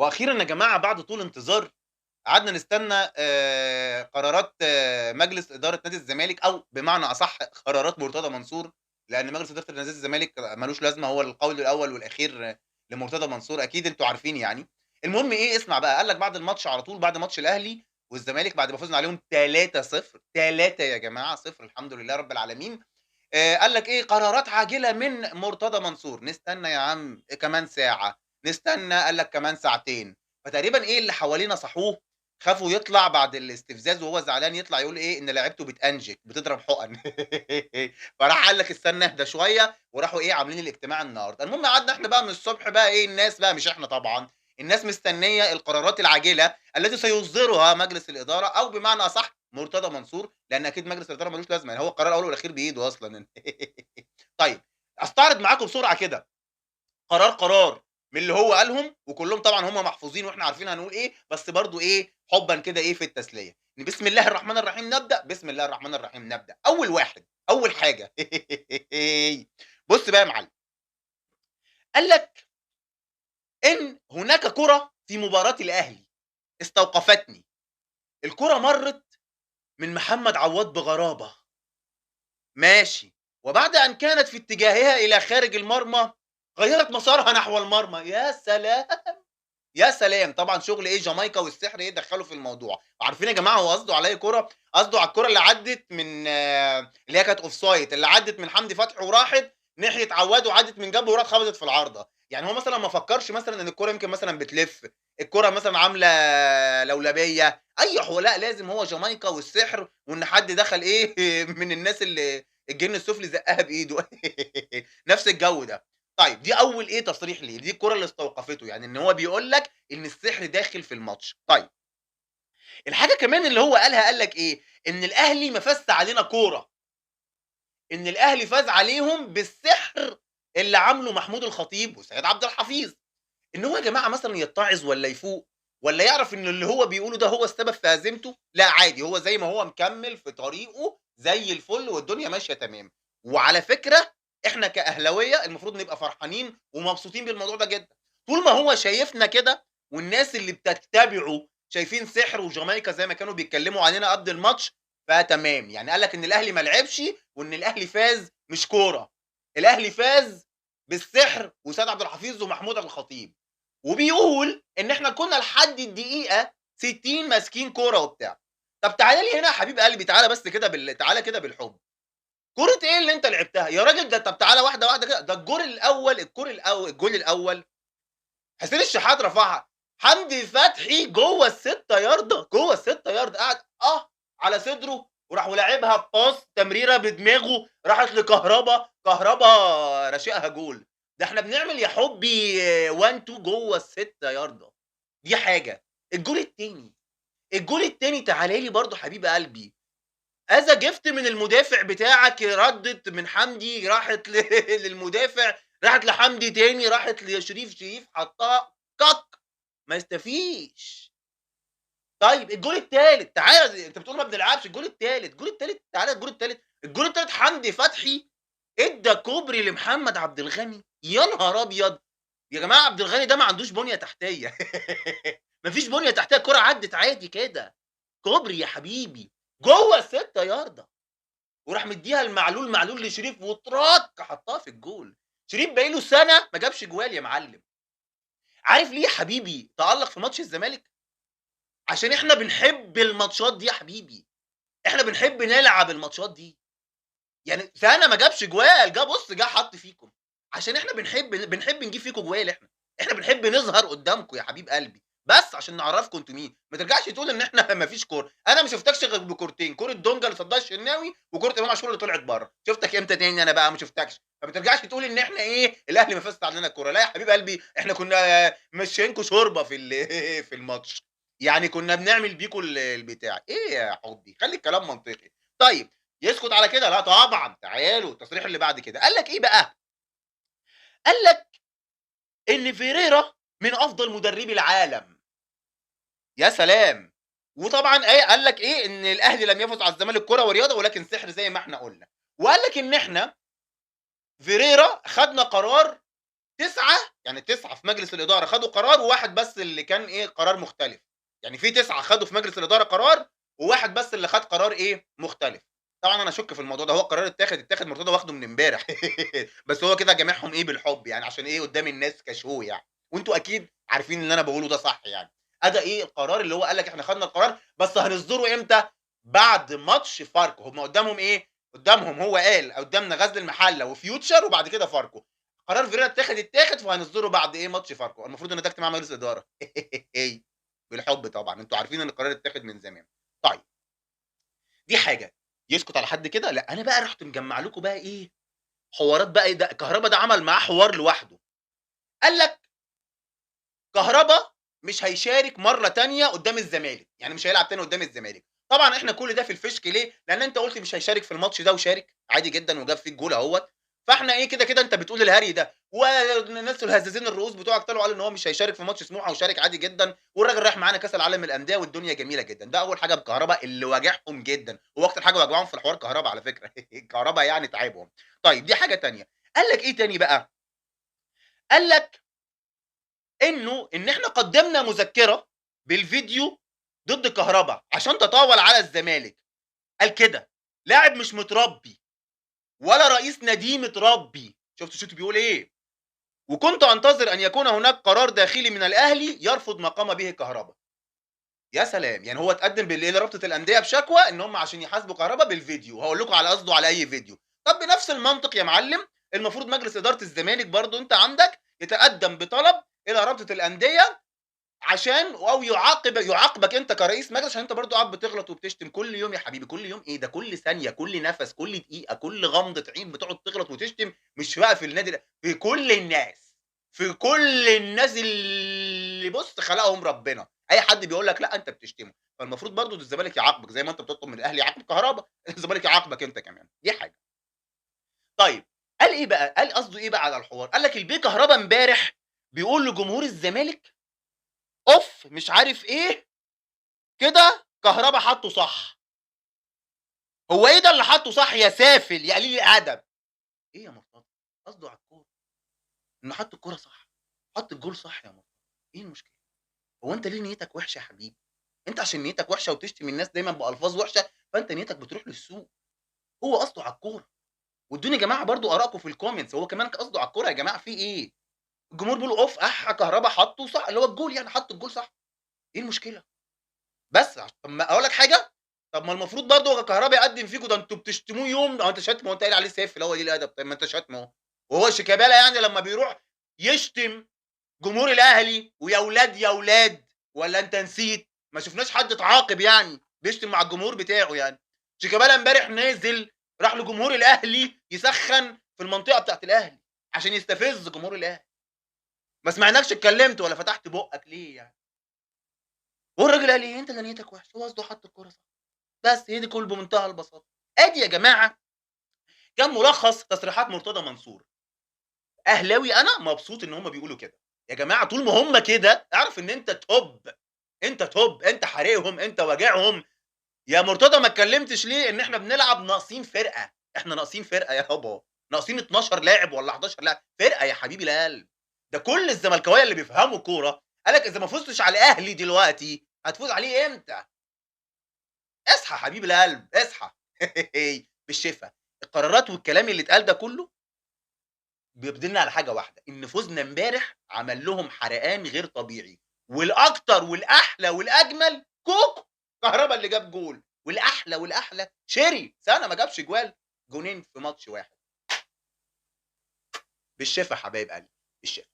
وأخيرًا يا جماعة بعد طول انتظار قعدنا نستنى قرارات مجلس إدارة نادي الزمالك، أو بمعنى أصح قرارات مرتضى منصور، لأن مجلس إدارة نادي الزمالك مالوش لازمة، هو القول الأول والأخير لمرتضى منصور، أكيد أنتم عارفين يعني. المهم إيه، اسمع بقى، قال لك بعد الماتش على طول، بعد ماتش الأهلي والزمالك، بعد ما فزنا عليهم 3-0، 3 يا جماعة، 0 الحمد لله رب العالمين. قال لك إيه، قرارات عاجلة من مرتضى منصور. نستنى يا عم كمان ساعة، نستنى قال لك كمان ساعتين. فتقريبًا إيه اللي حواليه نصحوه، خافوا يطلع بعد الاستفزاز وهو زعلان يطلع يقول إيه، إن لعيبته بتأنجك، بتضرب حقن. فراح قال لك استنى اهدى شوية، وراحوا إيه عاملين الاجتماع النهارده. المهم قعدنا إحنا بقى من الصبح بقى إيه، الناس بقى مش إحنا طبعًا، الناس مستنية القرارات العاجلة التي سيصدرها مجلس الإدارة، أو بمعنى أصح مرتضى منصور، لأن أكيد مجلس الإدارة ملوش لازمة، يعني هو القرار الأول والأخير بإيده أصلًا. طيب أستعرض معاكم بسرعة كده قرار قرار من اللي هو قالهم، وكلهم طبعًا هم محفوظين وإحنا عارفين هنقول إيه، بس برضه إيه حبًا كده إيه في التسلية. بسم الله الرحمن الرحيم نبدأ، بسم الله الرحمن الرحيم نبدأ. أول واحد، أول حاجة بص بقى يا معلم، قال لك إن هناك كرة في مباراة الأهلي استوقفتني، الكرة مرت من محمد عواد بغرابة، ماشي، وبعد أن كانت في اتجاهها إلى خارج المرمى غيرت مسارها نحو المرمى. يا سلام يا سلام. طبعا شغل ايه جامايكا والسحر ايه دخلوا في الموضوع. عارفين يا جماعة هو قصده على اي كورة؟ قصده على الكورة اللي عدت من اللي هي كانت offside، اللي عدت من حمدي فتحي وراحت ناحية عواد وعدت من جنبه وراحت خبطت في العارضة. يعني هو مثلا ما فكرش مثلا ان الكورة يمكن مثلا بتلف، الكورة مثلا عامله لولبيه، اي حو، لا لازم هو جامايكا والسحر وان حد دخل ايه من الناس اللي الجن السفلي زقها بايده. نفس الجو ده. طيب دي اول ايه تصريح ليه، دي الكره اللي استوقفته، يعني ان هو بيقول لك ان السحر داخل في الماتش. طيب الحاجة كمان اللي هو قالها، قال لك ايه، ان الاهلي ما فاز علينا كورة، ان الاهلي فاز عليهم بالسحر اللي عامله محمود الخطيب وسيد عبد الحفيظ. ان هو يا جماعة مثلا يتعظ ولا يفوق ولا يعرف ان اللي هو بيقوله ده هو السبب في هزيمته، لا عادي، هو زي ما هو مكمل في طريقه زي الفل والدنيا ماشية تمام. وعلى فكرة احنا كأهلاويه المفروض نبقى فرحانين ومبسوطين بالموضوع ده جدا، طول ما هو شايفنا كده والناس اللي بتتبعه شايفين سحر وجامايكا زي ما كانوا بيتكلموا علينا قبل الماتش، فتمام. يعني قال لك ان الاهلي ما لعبش وان الاهلي فاز مش كورة، الاهلي فاز بالسحر وسيد عبد الحفيظ ومحمود الخطيب. وبيقول ان احنا كنا لحد الدقيقة 60 ماسكين كورة وبتاع. طب تعالى لي هنا يا حبيب قلبي، تعالى بس كده تعالى كده بالحب، كرة ايه اللي انت لعبتها يا راجل ده؟ طب تعالى واحدة واحدة كده. ده الجول الاول، الجول الاول حسين الشحات رفعها، حمدي فتحي جوه الستة ياردة، جوه الستة ياردة قعد على صدره وراح ولاعبها باص تمريره بدماغه راحت لكهربا، كهربا رشقها جول. ده احنا بنعمل يا حبي 1 2 جوه الستة ياردة، دي حاجة. الجول الثاني، الجول الثاني تعالى لي برضو حبيب قلبي، اذا gift من المدافع بتاعك، ردت من حمدي راحت للمدافع، راحت لحمدي تاني، راحت لشريف، شريف حطها كك، ما يستفيش. طيب الجول الثالث تعالى، انت بتقول ما بنلعبش، الجول الثالث، الجول الثالث تعالى، الجول الثالث، الجول الثالث حمدي فتحي ادى كوبري لمحمد عبد الغني. يا نهار ابيض يا جماعة، عبد الغني ده ما عندوش بنيه تحتيه. مفيش بنيه تحتيه، الكره عدت عادي كده، كوبري يا حبيبي جوه الستة ياردة، وراح مديها المعلول، معلول لشريف وتراك حطها في الجول. شريف باقي له سنة ما جابش جوال يا معلم. عارف ليه يا حبيبي تألق في ماتش الزمالك؟ عشان احنا بنحب الماتشات دي يا حبيبي، احنا بنحب نلعب الماتشات دي. يعني سنة ما جابش جوال، جا بص جا حط فيكم، عشان احنا بنحب نجيب فيكم جوال، احنا بنحب نظهر قدامكم يا حبيب قلبي، بس عشان نعرفكم انتوا مين. ما ترجعش تقول ان احنا ما فيش كورة، انا ما شفتكش غير بكورتين، كورة دونجا اللي صدها الشناوي وكوره امام عاشور اللي طلعت بره. شفتك امتى تاني؟ انا بقى ما شفتكش. فما ترجعش تقول ان احنا ايه الاهلي ما فاز علينا الكورة، لا يا حبيب قلبي، احنا كنا ماشيينكم شوربة في في الماتش، يعني كنا بنعمل بيكم البتاع ايه يا حبي. خلي الكلام منطقي. طيب يسكت على كده؟ لا طبعا. تعالوا التصريح اللي بعد كده، قال لك ايه بقى؟ قال لك ان فيريرا من افضل مدربي العالم. يا سلام. وطبعا ايه قال لك ايه، ان الاهلي لم يفز على الزمالك كره ورياضة ولكن سحر زي ما احنا قلنا. وقال لك ان احنا فيريرا خدنا قرار 9 يعني 9 في مجلس الادارة خدوا قرار، وواحد بس اللي كان ايه قرار مختلف. يعني في 9 خدوا في مجلس الادارة قرار، وواحد بس اللي خد قرار ايه مختلف. طبعا انا اشك في الموضوع ده، هو القرار اتاخد مرتضى واخده من امبارح بس هو كده جامعهم ايه بالحب يعني، عشان ايه قدام الناس كشو يعني، وانتوا اكيد عارفين ان انا بقوله ده صح يعني. ادا ايه القرار اللي هو قال لك احنا خدنا القرار، بس هنصدره امتى؟ بعد ماتش فاركو. هم قدامهم ايه؟ قدامهم هو قال قدامنا غزل المحلة وفيوتشر وبعد كده فاركو. قرار فيريرا اتاخد، فهنصدره بعد ايه؟ ماتش فاركو. المفروض ان ده اجتماع مجلس ادارة بالحب طبعا، انتوا عارفين ان القرار اتاخد من زمان. طيب دي حاجة يسكت على حد كده؟ لا، انا بقى رحت مجمع لكم بقى ايه حوارات بقى. إيه ده؟ كهربا ده عمل معاه حوار لوحده. قال لك كهربا مش هيشارك مرة تانية قدام الزمالك، يعني مش هيلعب تاني قدام الزمالك. طبعا احنا كل ده في الفشك ليه؟ لان انت قلت مش هيشارك في الماتش ده، وشارك عادي جدا وجاب فيه الجول اهوت. فاحنا ايه كده كده انت بتقول الهري ده، والناس الهزازين الرؤوس بتوعك طلعوا قالوا ان هو مش هيشارك في ماتش سموحه، وشارك عادي جدا، والراجل رايح معانا كاس العالم للاندية والدنيا جميلة جدا. ده اول حاجة بكهربا اللي واجعهم جدا، هو اكتر حاجة واجعهم في الحوار كهربا على فكرة كهربا يعني تعبهم. طيب دي حاجة تانية. قال لك ايه تاني بقى؟ قال لك انه ان احنا قدمنا مذكره بالفيديو ضد كهربا عشان تطاول على الزمالك. قال كده لاعب مش متربي ولا رئيس نادي متربي. شفت بيقول ايه؟ وكنت انتظر ان يكون هناك قرار داخلي من الاهلي يرفض ما قام به كهربا. يا سلام، يعني هو اتقدم بالايه لرابطه الاندية بشكوى ان هم عشان يحاسبوا كهربا بالفيديو. هقول لكم على قصده على اي فيديو. طب بنفس المنطق يا معلم، المفروض مجلس ادارة الزمالك برضو انت عندك يتقدم بطلب الى رابطه الاندية عشان او يعاقبك انت كرئيس مجلس، عشان انت برضو قاعد بتغلط وبتشتم كل يوم يا حبيبي. كل يوم ايه ده؟ كل ثانية، كل نفس، كل دقيقة، كل غمضه عين بتقعد تغلط وتشتم، مش بقى في النادي ده، في كل الناس، في كل الناس اللي بص خلقهم ربنا. اي حد بيقول لك لا انت بتشتمه. فالمفروض برضو الزمالك يعاقبك زي ما انت بتطلب من الاهلي يعاقب كهربا، الزمالك يعاقبك انت كمان. دي حاجة. طيب قال ايه بقى؟ قال قصده ايه بقى على الحوار؟ قال لك البيه كهربا امبارح بيقول لجمهور الزمالك اوف مش عارف ايه كده، كهربا حطه صح. هو ايه ده اللي حطه صح يا سافل يا قليل الادب؟ ايه يا مرتضى؟ قصده على الكورة، انه حط الكورة صح، حط الجول صح يا مرتضى. ايه المشكلة؟ هو انت ليه نيتك وحشة يا حبيبي؟ انت عشان نيتك وحشة وبتشتم الناس دايما بالفاظ وحشة، فانت نيتك بتروح للسوق. هو قصده على الكورة. وادوني يا جماعة برضو ارائكم في ال comments، هو كمان قصده على الكورة يا جماعة؟ في ايه؟ الجمهور بيقول اوف اح كهربا حطه صح، اللي هو الجول يعني، حط الجول صح. ايه المشكلة؟ بس طب ما اقول لك حاجة، طب ما المفروض برضه كهربا يقدم فيكم، ده انتوا بتشتموه يوم، هو انت شتمه، هو انت قايل عليه سافل، هو ليه الادب؟ طيب ما انت شتمه اهو. وهو شيكابالا يعني لما بيروح يشتم جمهور الاهلي ويا اولاد يا اولاد، ولا انت نسيت؟ ما شفناش حد اتعاقب يعني بيشتم مع الجمهور بتاعه يعني. شيكابالا امبارح نازل راح لجمهور الاهلي يسخن في المنطقة بتاعت الاهلي عشان يستفز جمهور الاهلي. ما سمعناكش اتكلمت ولا فتحت بقك ليه يعني؟ هو الراجل قال ايه؟ انت اللي نيتك وحشة، هو قصده حط الكورة صح. بس هي دي كل بمنتهى البساطة. ادي يا جماعة كان ملخص تصريحات مرتضى منصور. اهلاوي انا مبسوط ان هم بيقولوا كده يا جماعة. طول ما هم كده اعرف ان انت top، انت top، انت حارقهم، انت واجعهم يا مرتضى. ما اتكلمتش ليه ان احنا بنلعب ناقصين فرقه؟ احنا ناقصين فرقه يا بابا، ناقصين 12 لاعب ولا 11 لاعب فرقه يا حبيبي القلب. ده كل الزملكاويه اللي بيفهموا كورة قالك اذا ما فزتش على الاهلي دلوقتي هتفوز عليه امتى؟ اصحى حبيب القلب، اصحى بالشفا. القرارات والكلام اللي اتقال ده كله بيبدلنا على حاجة واحدة، ان فوزنا امبارح عمل لهم حرقان غير طبيعي. والاكتر والاحلى والاجمل كوكو كهربا اللي جاب جول، والاحلى والاحلى شيري سنة ما جابش جوال، جونين في ماتش واحد. بالشفا حبايب قلبي، بالشفا.